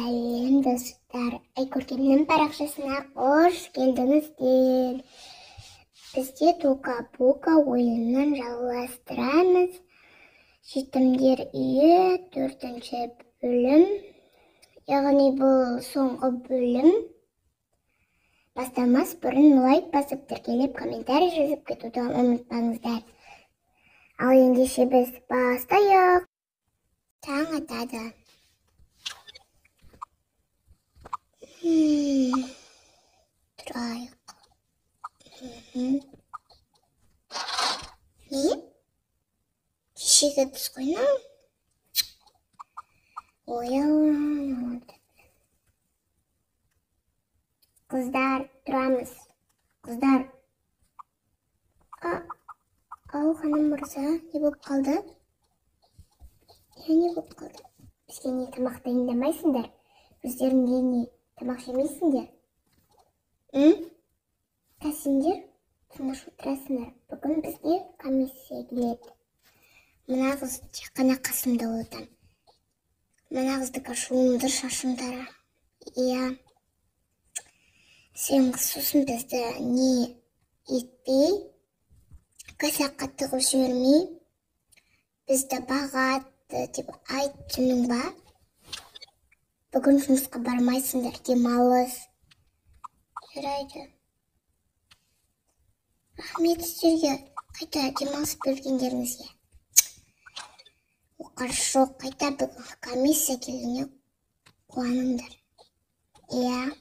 Сәлем, достар! Айкөркемнің парақшасына қош келдіңіздер. Бізде Тока-Бока ойынын жалғастырамыз. Жетімдер үйі 4-ші бөлім. Яғни бұл соңғы бөлім. Бастамас бұрын лайк басып, тіркеліп, комментарий жазып кетуді ұмытпаңыздар. Ал ендеше біз бастайық. Таң атады. Тұрайық. Не? Кешегі түс қой мынау? Ояу. Қыздар, тұрамыз. Қыздар. Ау, ханым мырза, не болып қалды? Не болып қалды? Бізге не тамақ дайындамайсыңдар? Өздеріңде не тамақ жемейсіңдер? Сендер тыныш отырасыңдар. Бүгін бізге комиссия келеді. Мына қыз тек қана қасымда отыр. Мына қыздікі жуынды шашындары. Иә. Сен қыз сосын бізді не етпей, косякқа тығып жібермей, бізді бағады деп айт, түсіндің ба? Бүгін жұмысқа бармайсыңдар, демалыс. Жарайды. Рахмет сіздерге қайта демалыс бергендеріңізге. Оқасы жоқ, қайта бүгін комиссия келгеніне қуаныңдар. Иә.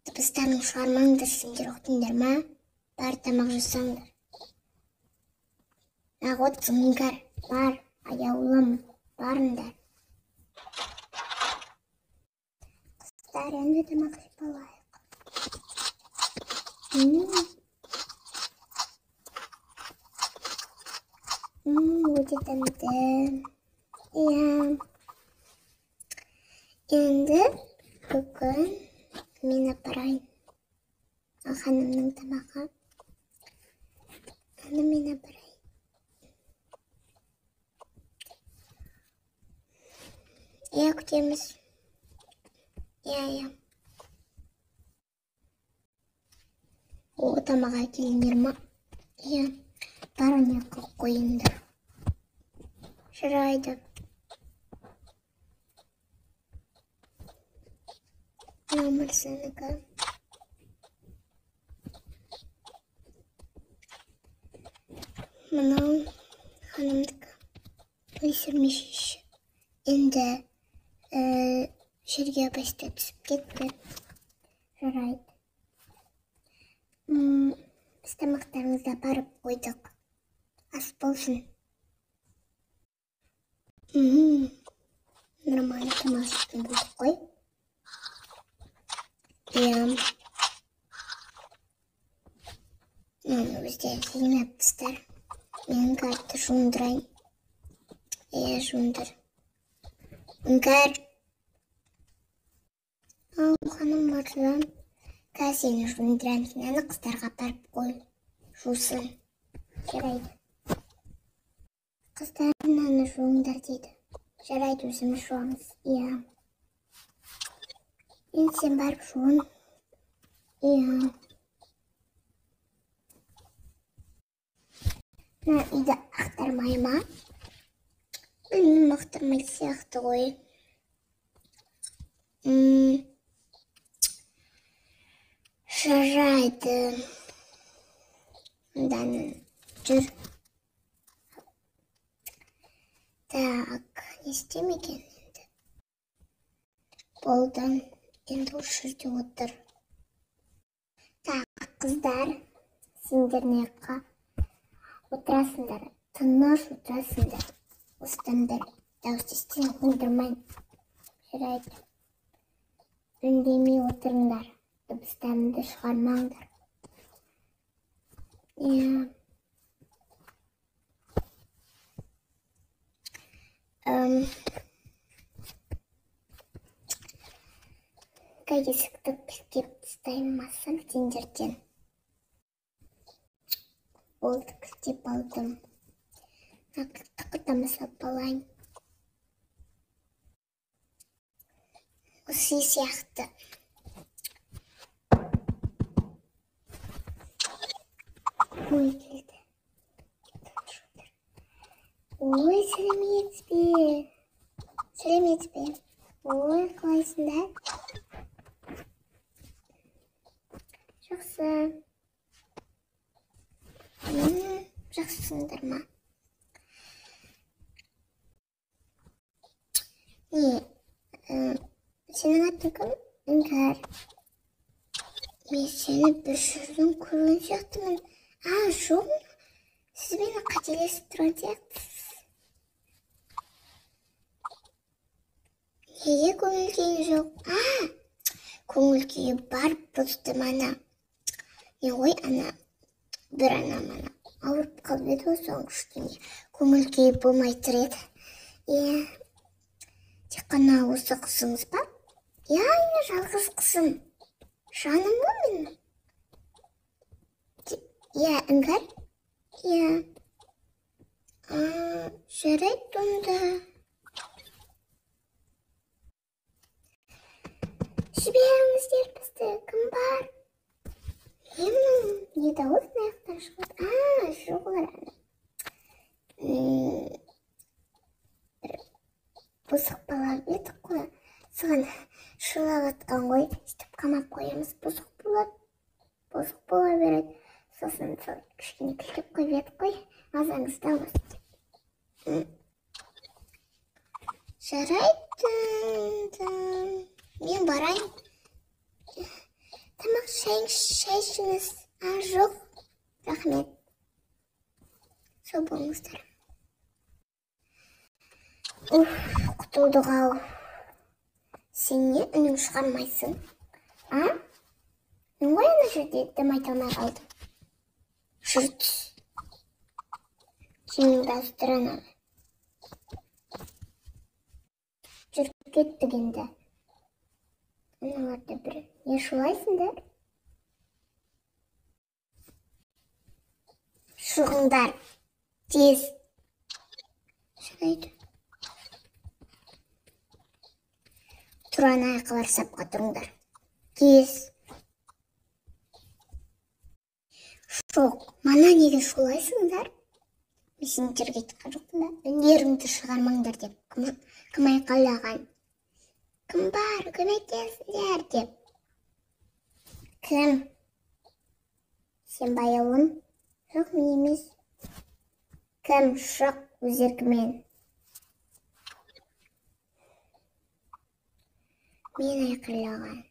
Дыбыстарын шығармаңдар, сендер ұқтыңдар ма? Бар тамақ жасаңдар. Нағот зыңгар, бар, аяулым, барыңдар. Қыздар, енді тамақ жеп алайық. Өте дәмді. Иә. Енді бүгін мен апарайын. Ханымның тамағы. Оны мен апарайын. Иә, күтеміз. Иә, иә. О, тамақ әкеліңдер ма? Иә, бар не қылып қойыңдар. Жарайды. Мынау мырзанікі. Мынау ханымдікі. Өсірмеші. Енді жерге баста түсіп кетті. Жарайды. Біз тамақтарыңызды апарып қойдық. Ас болсын. Нормально тамақ жейтін болдық қой. Иә. Мынаны өздері жинап тастар. Мен іңкәрді жуындырайын. Иә, жуындыр. Іңкәр. Ау, ханым мырза. Қазір сені жуындырамын. Сен ана қыздарға апарып қой. Жусын. Жарайды. Қыздар мынаны жуыңдар дейді. Жарайды, өзіміз жуамыз. Иә. Енді сен барып жуын. Иә. Мына үйді ақтармай ма? Білмеймін, ақтармайтын сияқты ғой. Жарайды. Мынаны жүр. Так, не істеймін екен енді? Болды. Енді осы жерде отыр. Так, қыздар, сендер мына жаққа отырасыңдар. Тыныш отырасыңдар. Осыдан бір дауыс естіген қондырмайын. Жарайды. Үндемей отырыңдар. Дыбыстарыңды шығармаңдар. Иә. Есікті кілттеп тастаймасам сендерден. Болды, кілттеп алдым. Мына кілтті қытама салып алайын. Көсе сияқты. Ой, келді. Ой, сәлеметсіз бе? Сәлеметсіз бе? Ой, қалайсыңдар? Жақсы. Жақсысыңдар ма? Не, сенің атың кім? Іңкәр. Мен сені бір жерден көрген сияқтымын. А, жоқ, сіз мені қателесіп тұрған сияқтысыз. Неге көңіл күйің жоқ? А, көңіл күйі бар, просто мана. Не ғой, ана, бір ана мана ауырып қалып еді ғой, соның кішкене көңіл күйі болмай тұр еді. Иә, тек қана осы қызыңыз ба? Иә, иә, жалғыз қызым. Жаным ғой менің. Иә, Іңкәр? Иә. Жарайды онда. Жіберіңіздер бізді, кім бар? Не мынау? Не дауыс мына жақтан шығады? А, жоқ, олар ана. Бір бұзық бала едік қой. Соған шулап жатқан ғой. Сөйтіп қамап қоямыз, бұзық болады. Бұзық бола береді. Сосын сол кішкене кілтеп қойып едік қой. Мазаңызды алмасын деп. Жарайды. Мен барайын. Тамақ шай ішіңіз. А, жоқ. Рахмет. Сау болыңыздар. Уф, құтылдық ау. Сен не үнің шығармайсың? А? Мен ғой ана жерде дым айта алмай қалдым. Жүр түс. Киіміңді ауыстыр ананы. Жүріп кеттік енді. Аналарды бір не шулайсыңдар? Шығыңдар. Тез. Жарайды. Тұр ана айқалар сапқа тұрыңдар. Тез. Жоқ, мана неге шулайсыңдар? Мен сендерге айтқан жоқпын ба? Үндеріңді шығармаңдар деп. Кім айқайлаған? Кім бар? Көмектесіңдер деп. Кім? Сен баяулым? Жоқ, мен емес. Кім? Шық өз еркімен. Мен айқайлаған.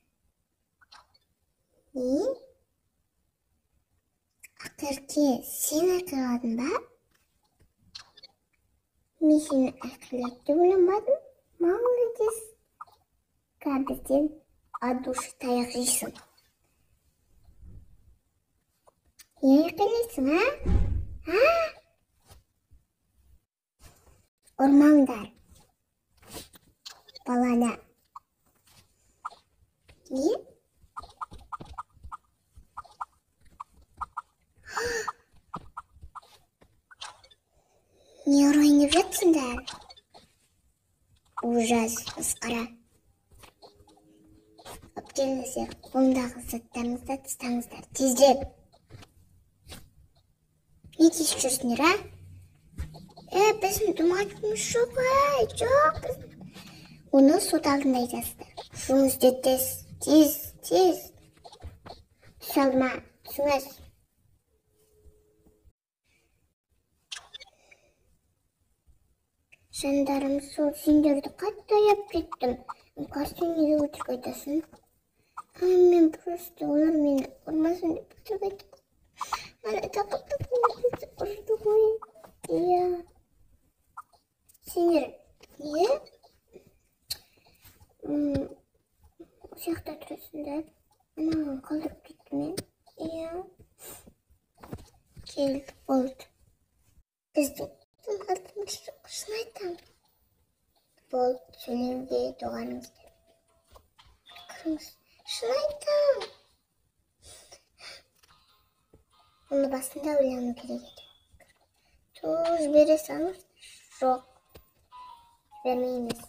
Не? Ақерке, сен айқайладың ба? Мен сені айқайлады деп ойламадым. Молодец. Кәбізден от души таяқ жейсің. Не айқайлайсың, а? А? Ұрмаңдар. Баланы. Не? Не ұрайын деп жатсыңдар? Ужас, масқара. Алып келіңіздер, қолымдағы заттарыңызды тастаңыздар, тезірек. Не тиісіп жүрсіңдер, а? Біздің домашымыз жоқ, ай, жоқ біздің. Оны сот алдында айтасыздар. Жүріңіздер тез, тез, тез. Түс алдыма, түсіңіз. Жандарым, сол сендерді қатты аяп кеттім. Іңкәр, сен неге өтірік айтасың? Мен просто олар мені ұрмасын деп өтірік айттым. Мана тақып ұрды ғой. Иә. Сендер неге осы жақта тұрасыңдар? Анаған қалдырып кеттім мен. Иә. Келді, болды. Біздің жоқ, шын айтамын. Болды, сөйлеуге доғарыңыздар. Кіріңіз. Шын айтамын. Оны басында ойлану керек еді. Ту, жібере салыңыз. Жоқ. Жібермейміз.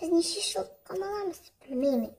Біз неше жыл қамаламыз? Білмеймін.